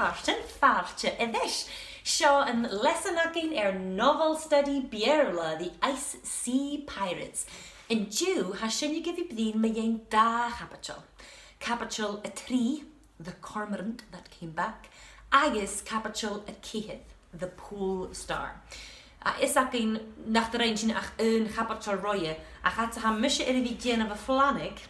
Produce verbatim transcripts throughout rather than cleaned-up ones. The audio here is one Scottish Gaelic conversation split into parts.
Fàilte, fàilte a-rithist. Seo an leasan againn air novel study Beurla, The Ice Sea Pirates. An-diugh, tha sinne gu bhith a' bruidhinn mu dheidhinn dà chaibideil. Caibideil a trì, The Cormorant That Came Back, agus caibideil a ceithir, The Pole Star. Tha fhios againn nach do rinn sinn ach aon chaibideil roimhe, ach fhad 's a tha mise air a bhith a' dèanamh a' phlanaigeadh,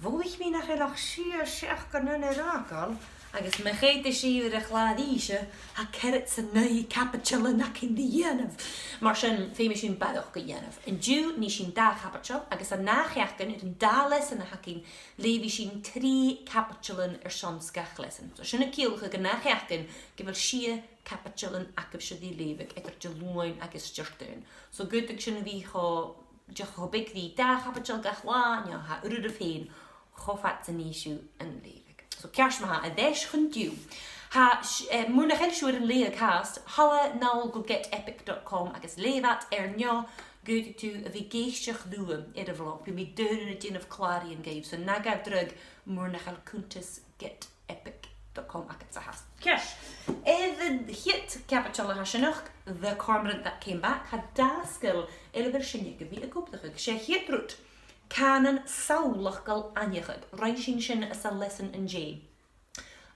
mhothaich mi nach eil ach sia seachdainean air fhàgail, agus ma thèid sibh air a' chlàr-innse, tha ceithir 's a naoi caibideilean againn ri dhèanamh. Mar sin, feumaidh sinn barrachd a dhèanamh. An-diugh, nì sinn dà chaibideil, agus an ath-sheachdain, air an dà leasan a th' againn, leughaidh sinn trì caibideilean airson gach leasan. So sin a' ciallachadh gun ath-sheachdain gu bheil sia caibideilean agaibhse ri leughadh eadar Diluain agus Diardaoin. So 's dòcha gun tèid sibh a bhith cho, dìreach cho beag ri dà chaibideil gach latha, no tha e ur n-ùidh fhèin, cho fad 's a nì sibh an leughadh. So ceart ma-thà, a-rithist chun-diugh. Tha, s-, eh, mura h-eil sibh air an leughadh fhathast, thalla a-null gu get epic dot com agus leugh iad air neo, 's dòcha gun tèid sibh a bhith ag èisteachd riutha air a' bhlog. Bidh mi daonnan a' dèanamh clàraidhean dhuibh, so na gabh dragh mura h-eil cunntas get epic dot com agadsa fhathast. Ceart. Eh, a' chiad chaibideil a tha sin, The Cormorant That Came Back, tha dà sgil air a bheil sinne gu bhith ag obrachadh. 'S e a' chiad rud, cànan samhlachail aithneachadh. Rinn sinn sin anns an leasan an-dè.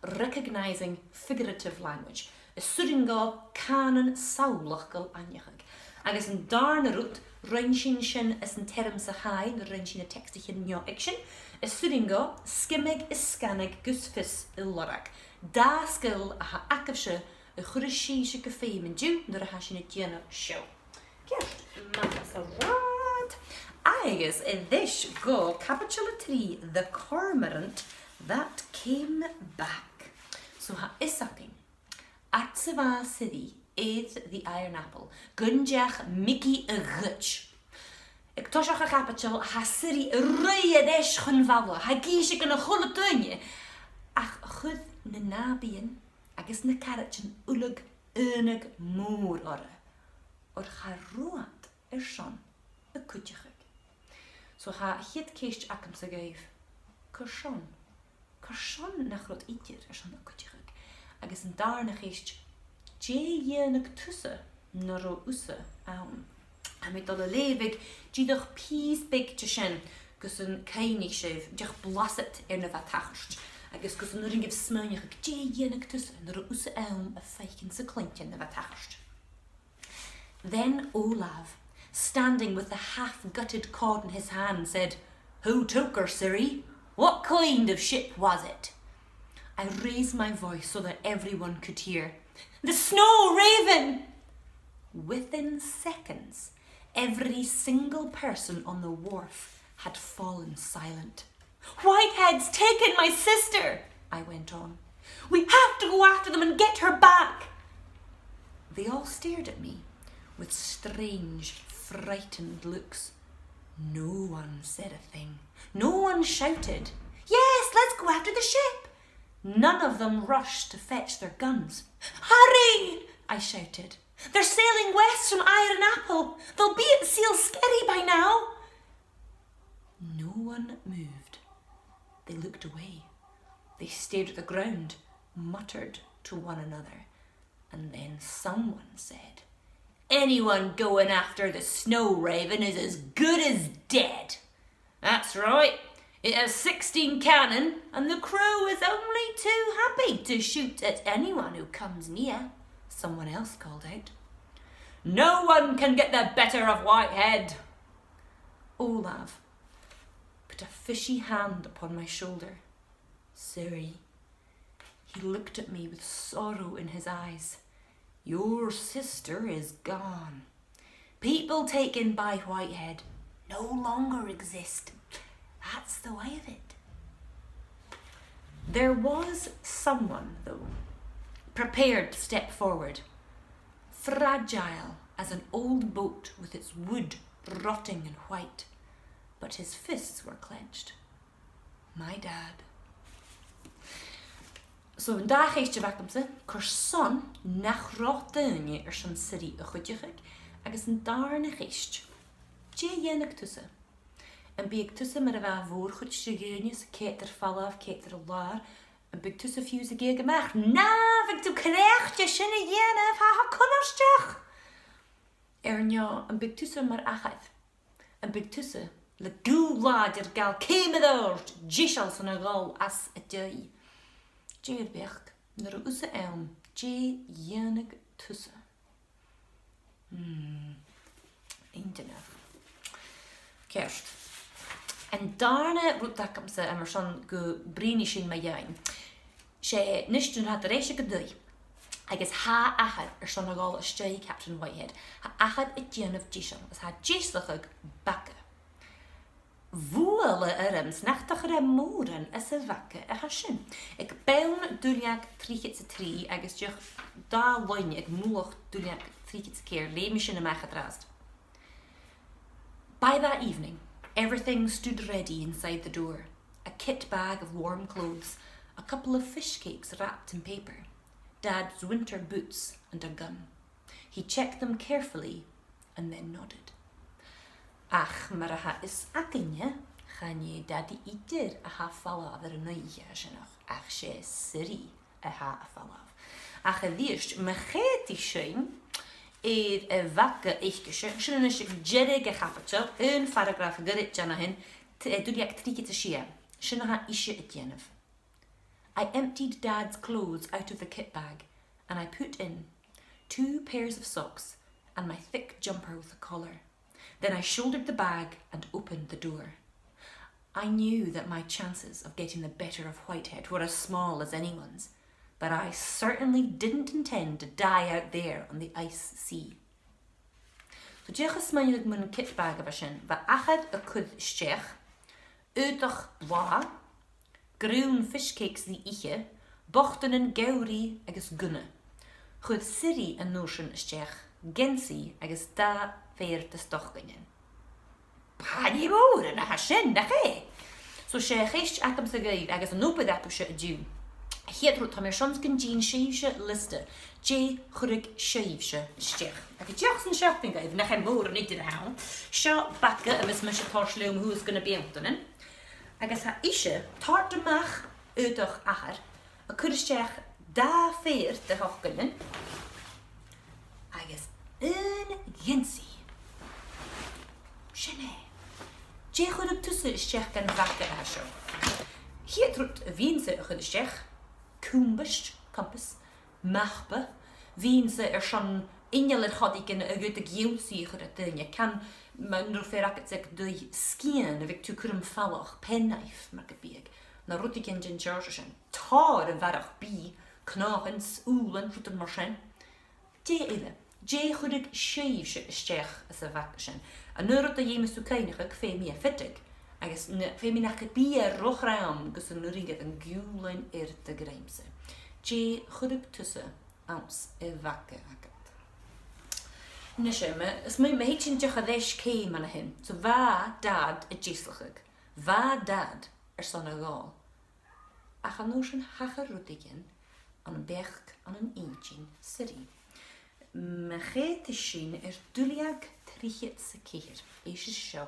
Recognizing figurative language. Is urrainn dhomh cànan samhlachail aithneachadh. Agus an dàrna rud, rinn sinn sin anns an teirm sa chaidh, nuair a rinn sinn na teacsaichean neo-fhicsean, is urrainn dhomh sgimeadh is sganadh gus fios a lorg. Dà sgil a tha agaibhse a chuireas sibhse gu feum an-diugh nuair a tha sinn a' dèanamh seo. Ceart, math as a ràdh. Agus a-rithist gu caibideil a trì, The Cormorant That Came Back. So tha fhios againn, fhad 's a bha Siri air The Iron Apple, gun deach Miki a ghoid. Aig toiseach a' chaibideil, tha Siri a' ruith air ais chun bhaile, tha i ag innse dhan a h-uile duine, ach chuir na nàbaidhean agus na caraidean uileag aonadh mòr oirre, oir cha robh iad airson a cuideachadh. So tha a' chiad cheist agamsa dhuibh, carson? Carson nach robh iad airson a cuideachadh? Agus an dàrna cheist, dè dhèanadh tusa nan robh thusa ann? Tha mi a' dol a leughadh dìreach pìos beag de sin gus an cuimhnich sibh, dìreach blasad air na bha a' tachairt, agus gus an urrainn dhuibh smaoineachadh, dè dhèanadh tusa nan robh thusa ann a' faicinn 's a' cluinntinn na bha a' tachairt. Then Olaf, standing with the half-gutted cod in his hand, said, "Who took her, Siri? What kind of ship was it?" I raised my voice so that everyone could hear. "The Snow Raven!" Within seconds, every single person on the wharf had fallen silent. "Whitehead's taken my sister," I went on. "We have to go after them and get her back." They all stared at me with strange, frightened looks. No one said a thing. No one shouted, "Yes, let's go after the ship." None of them rushed to fetch their guns. "Hurry!" I shouted. "They're sailing west from Iron Apple. They'll be at Seal Skerry by now." No one moved. They looked away. They stared at the ground, muttered to one another, and then someone said, "Anyone going after the Snow Raven is as good as dead." "That's right. It has sixteen cannon, and the crew is only too happy to shoot at anyone who comes near," someone else called out. "No one can get the better of Whitehead." Olaf put a fishy hand upon my shoulder. "Siri." He looked at me with sorrow in his eyes. "Your sister is gone. People taken by Whitehead no longer exist. That's the way of it." There was someone, though, prepared to step forward, fragile as an old boat with its wood rotting and white, but his fists were clenched. My dad. So, an dà cheist a bh' agamsa, carson nach robh daoine airson Siri a chuideachadh, agus an dàrna cheist, dè dhèanadh tusa? Am biodh tusa mar a bha a' mhòr-chuid de dhaoine, 's a' coimhead air falbh, coimhead air an làr, Am biodh tusa fiù 's ag iarraidh a-mach? Na, bhiodh tu cleachdte sin a dhèanamh, tha, tha cunnartach! Air neo, am biodh tusa mar athair? Am biodh tusa le guth làidir a' gabhail ceum air adhart, deiseil airson a dhol às an dèidh? Dè ur beachd, nuair a bhios thusa ann, dè dhèanadh tusa? Hmm. Inntinneach. Ceart. An dàrna rud agamsa, a, mar sin, gum bruidhnidh sinn mu dheidhinn. 'S e, a-nis, nuair a tha iad air ais aig an taigh, agus tha athair airson a dhol às dèidh Captain Whitehead, tha athair a' dèanamh deiseil, agus tha e a' deasachadh baga. Bhuail e orm 's nach do chuir e mòran às a' bhaga a tha sin. Aig bonn duilleag trithead 's a trì agus dìreach dà loidhne aig mullach duilleag trithead 's a ceithir, leugh mi sin a-mach an-dràsta. By that evening, everything stood ready inside the door. A kit bag of warm clothes, a couple of fish cakes wrapped in paper, Dad's winter boots and a gun. He checked them carefully and then nodded. Ach mar a tha fhios againne, chan e Dadaidh idir a tha a' falbh air an oidhche sin, ach 's e Siri a tha a' falbh. Ach a-rithist, ma choimheadas sinn air a' bhaga aice-se, sin a-nis aig deireadh a' chaibideil, aon pharagraf goirid an sin, t-, eh, duilleag trithead 's a sia, sin na tha ise a' dèanamh. I emptied Dad's clothes out of the kit bag and I put in two pairs of socks and my thick jumper with a collar. Then I shouldered the bag and opened the door. I knew that my chances of getting the better of Whitehead were as small as anyone's, but I certainly didn't intend to die out there on the ice sea. So, dìreach a' smaoineachadh mun kit bag a bha sin, bha athair a' cur a-steach aodach blàth, grunn fish cakes ri ithe, bochtainean geamhraidh agus gunna. Chuir Siri an uair sin a-steach geansaidh agus dà phaidhir de stocainnean. Pàirt mhòr a tha sin, nach e? So 's e a' cheist agamsa dhuibh agus an obair agaibhse an-diugh. A' chiad rud, tha mi airson 's gun dèan sibhse liosta. Dè chuireadh sibhse a-steach? Agus dìreach san shopping dhuibh, nach e mòran idir a th' ann. Seo baga a bhios mise a' toirt leam shuas gu na beanntan. Agus tha ise a' toirt a-mach aodach athar, a' cur a-steach dà phaidhir de shocainnean agus aon gheansaidh. Sin e. Dè chuireadh tusa a-steach dhan bhaga a tha seo? A' chiad rud a bhithinn-sa a' cur a-steach, combaist, compass, mapa, bhithinn-sa airson inneal air choreigin a ghabhadh ionnsaigh a chur air daoine, can, ma, an robh fear agadsa aig an taigh, sgian a bhiodh tu a' cur am falach, penknife, mar gum biodh, no rudeigin den t-seòrsa sin. Tòrr a bharrachd, bìdh, cnothan, sùilean, rudan mar sin. Dè eile? Dè chuireadh sibhse a-steach às a' bhaga sin? An aon rud a dh'fheumas tu cuimhneachadh, feumaidh e fiteadh, agus n-, feumaidh nach bi e ro throm gus an urrainn dhut an giùlain air do dhruim-sa. Dè chuireadh tusa anns a' bhaga agad? Nise, ma, is ma, ma thèid sinn dìreach air ais ceum an sin. So bha Dad a' deasachadh. Bha Dad airson a dhol. Ach an uair sin thachair rudeigin ann am beachd, ann an inntinn Siri. Ma choimheadas sinn air duilleag trithead 's a ceithir, èist ris seo.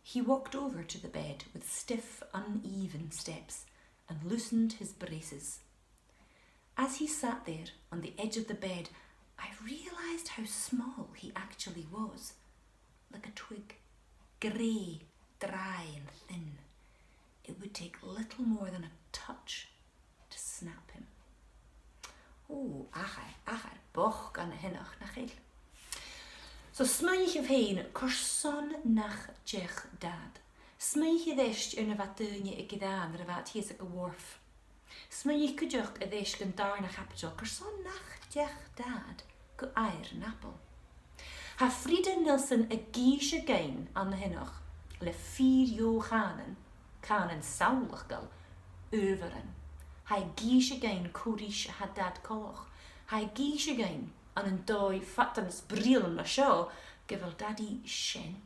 He walked over to the bed with stiff, uneven steps and loosened his braces. As he sat there on the edge of the bed, I realised how small he actually was. Like a twig, grey, dry and thin. It would take little more than a touch to snap him. Ò, athair, athair bochd an-sineach, nach eil? So smaoinich thu fhèin, carson nach deach Dad? Smaoinich air adhart air na bha daoine ag ràdh nuair a bha iad shìos aig a' wharf. Smaoinich cuideachd air adhart dhan dàrna caibideil, carson nach deach Dad gu Oidhche Napple? Tha Frida Nilsson ag innse dhuinn an-sineach le fìor dheagh chànan, cànan samhlachail, adhbharan. Tha i ag innse dhuinn cò ris a tha Dad coltach. Tha i ag innse dhuinn ann an dòigh fada nas briathra na seo gu bheil Dadaidh sean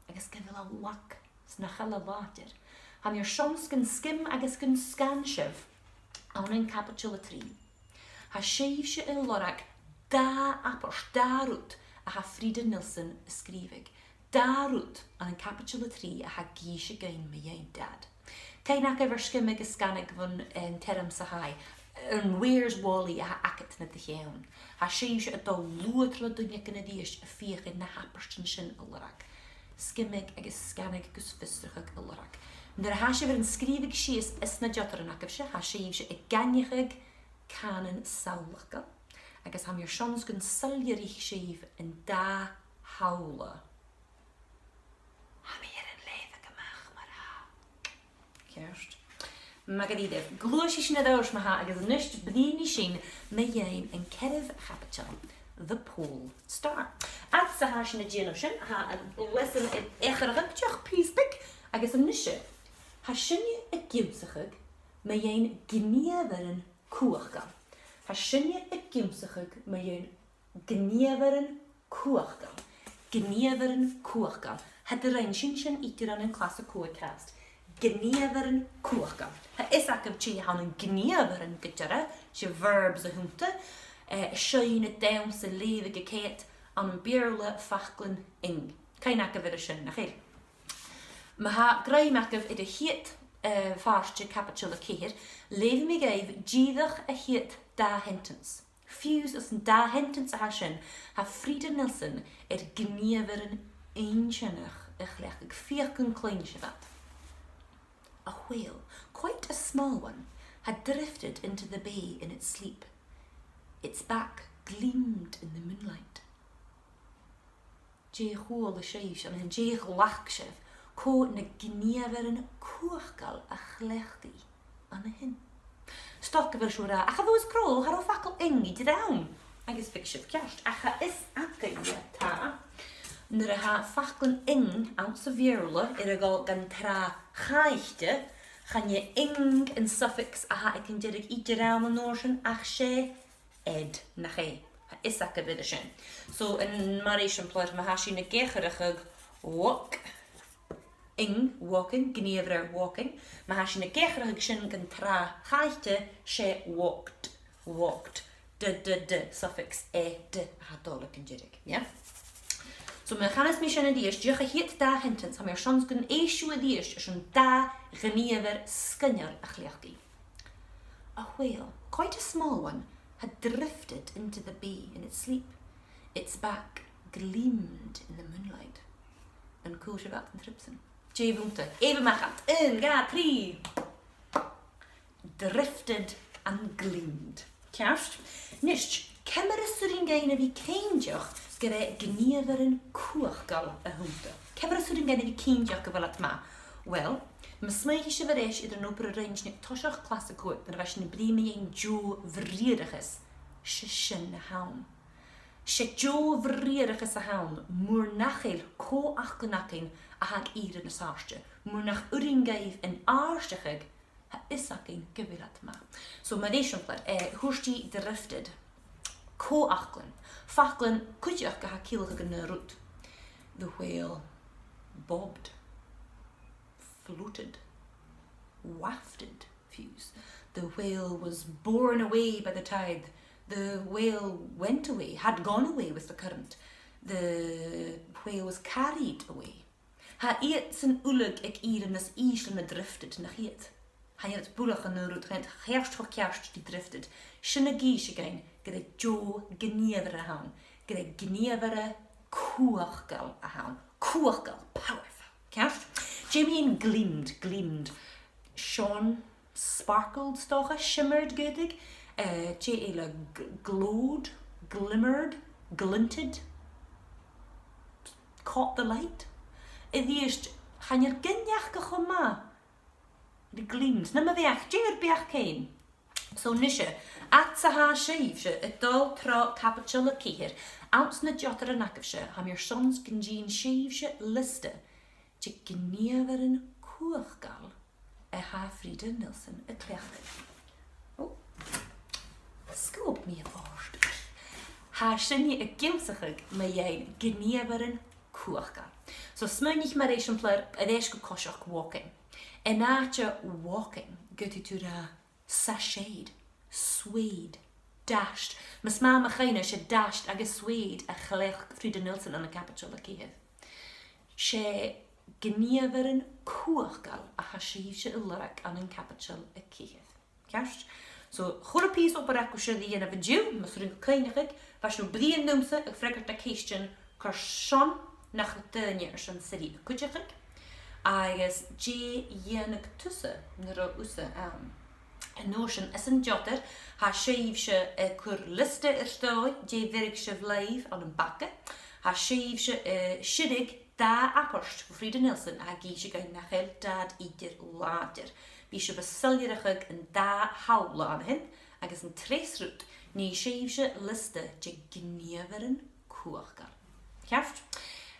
agus gu bheil e lag 's nach eil e làidir. Tha mi airson 's gun sgim agus gun sgan sibh ann an caibideil a trì. Tha sibhse a' lorg dà abairt, dà rud a tha Frida Nilsson a' sgrìobhadh. Dà rud ann an caibideil a trì a tha ag innse dhuinn mu dheidhinn Dad. Cuimhnichibh air sgimeadh agus sganadh bhon, eh, an teirm sa chaidh. An Where's Wally a th' agad nad cheann. Tha sibhse a' dol luath tro dhuine aig an aon àm a' feuchainn na h-abairtean sin a lorg. Sgimeadh agus sganadh gus fiosrachadh a lorg. Nuair a tha sibh air an sgrìobhadh sìos anns na diotaran agaibhse, tha sibhse ag aithneachadh cànan samhlachail, agus tha mi airson 's gun soilleiridh sibh an dà shamhla. Tha mi air an leughadh a-mach mar-thà. Ceart. Math dha-rìribh. Gluaisidh sinn air ais ma-thà agus a-nis bruidhnidh sinn mu dheidhinn an ceathramh caibideil, The Pole Star. Fhad 's a tha sinn a' dèanamh sin, tha an leasan air atharrachadh dìreach pìos beag agus a-nise, tha sinne ag ionnsachadh mu dheidhinn gnìomhairean cumhachdail. Tha sinne ag ionnsachadh mu dheidhinn gnìomhairean cumhachdail. Gnìomhairean cumhachdail. Cha do rinn sinn sin idir ann an clas a còig ceart. Gnìomhairean cumhachdail. Tha fios agaibh dè th' ann an gnìomhairean gu dearbh, 's e verbs a th' annta, eh, seinn, a' dannsa, a' leughadh, a' coimhead, ann am Beurla faclan ing. Cuimhnichibh air sin, nach eil? Ma tha grèim agaibh air a' chiad, eh, phàirt de chaibideil a ceithir, leughaidh mi dhuibh dìreach a' chiad dà shentence. Fiù 's anns an dà shentence a tha sin, tha Frida Nilsson air gnìomhairean inntinneach a chleachdadh. Feuch an cluinn sibh iad. A whale, quite a small one, had drifted into the bay in its sleep. Its back gleamed in the moonlight. Dè chuala sibhse an sin, dè ghlac sibh, cò na gnìomhairean cumhachdail a chleachd i an sin? 'S dòcha gu bheil sibh ag ràdh, ach a Mhumhain, cha robh am facal ing idir ann. Agus bhiodh sibh ceart, ach tha fios agaibh dè tha. Nuair a tha faclan ing anns a' Bheurla air a dhol dhan tràth chaitheanta, chan e ing an suffix a th' aig an deireadh idir ann an uair sin ach 's e ed, nach e? Tha fios agaibh air sin. So, an, mar eisimpleir, ma tha sinn ag atharrachadh walk, ing, walking, gnìomhair walking, ma tha sinn ag atharrachadh sin dhan tràth chaitheanta, 's e walked, walked, d, d, d, suffix e, d, a tha dol aig an deireadh, yeah? So, ma chanas mi sin a-rithist, dìreach a' chiad dà shentence, tha mi airson 's gun èist sibh a-rithist airson dà ghnìomhair sgoinneil a chleachd i. A whale, quite a small one, had drifted into the bay in its sleep. Its back gleamed in the moonlight. An cuala sibh iad an triop sin? Dè bh' annta? Èigh a-mach iad. Aon, dhà, trì. Drifted and gleamed. Ceart? A-nis, ciamar as urrainn dhuinn a bhith cinnteach gur e gnìomhairean cumhachdail a th' annta? Ciamar as urrainn dhuinn a bhith cinnteach gu bheil iad math? Uill, ma smaoinicheas sibh air ais air an obair a rinn sinn aig toiseach clas a còig, nuair a bha sinn a' bruidhinn mu dheidhinn deagh bhriathrachas, 's e sin a th' ann. 'S e deagh bhriathrachas a th' ann, mura nach eil co-fhaclan againn a tha ag ìre nas àirde, mura nach urrainn dhuibh an àrdachadh, tha fios againn gu bheil iad math. So, mar eisimpleir, eh, thuirt i drifted. Co-fhaclan. Faclan cuideachd a tha a' ciallachadh an aon rud. The whale bobbed, floated, wafted, fiù 's. The whale was borne away by the tide. The whale went away, had gone away with the current. The whale was carried away. Tha iadsan uileag ag ìre nas ìsle na drifted, nach eil? Chan eil iad buileach an aon rud, chan eil iad cheart cho ceart ri drifted. Sin ag innse dhuinn gur e deagh ghnìomhair a th' ann, gur e gnìomhair cumhachdail a th' ann. Cumhachdail, powerful. Ceart? Dè mu dheidhinn gleamed, gleamed. Shone, sparkled, 's dòcha, shimmered, gu dearbh. Eh, dè eile, g-, glowed, glimmered, glinted, caught the light. A-rithist, chan eil gin aca cho math ri gleamed. Nam bheachd, dè ur beachd fhèin? So, a-nise, fhad 's a tha sibhse a' dol tro caibideil a ceithir, anns na diotaran agaibhse, tha mi airson 's gun dèan sibhse liosta de ghnìomhairean cumhachdail a tha Frida Nilsson a' cleachdadh. Ò, sguab mi a' bhòrd. Tha sinne ag ionnsachadh mu dheidhinn gnìomhairean cumhachdail. So, smaoinich mar eisimpleir, air ais gu coiseachd, walking. An àite walking, gu dè tha thu ag ràdh, sashayed, swayed, dashed. Mas math mo chuimhne, 's e dashed agus swayed a chleachd Frida Nilsson ann an caibideil a ceithir. 'S e gnìomhairean cumhachdail a tha sibhse a' lorg ann an caibideil a ceithir. Ceart? So, chuile pìos obrach a tha sibh a' dèanamh an-diugh, mas urrainn dhomh cuimhneachadh, bha sibh a' bruidhinn riumsa, a' freagairt na ceistean, carson nach eil daoine airson Siri a chuideachadh, agus dè dhèanadh tusa nan robh thusa ann. An uair sin, anns an t-seòmar, tha sibhse a' cur liosta air dòigh, dè bheireadh sibh leibh ann am baga, tha sibhse a' sireadh dà abairt bho Frida Nilsson a tha ag innse dhuinn nach eil dad idir làidir. Bidh sibh a' soilleireachadh an dà shamhla an sin, agus an treas rud, nì sibhse liosta de ghnìomhairean cumhachdail. Ceart?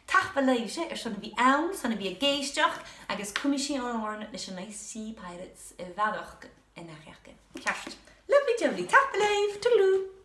Tapadh leibhse airson a bhith ann, son a bhith ag èisteachd, agus cumaidh sinn oirnn leis an Ice Sea Pirates a bharrachd an ath-sheachdain. Ceart. Lovely jubbly. Tapadh leibh. Toodaloo.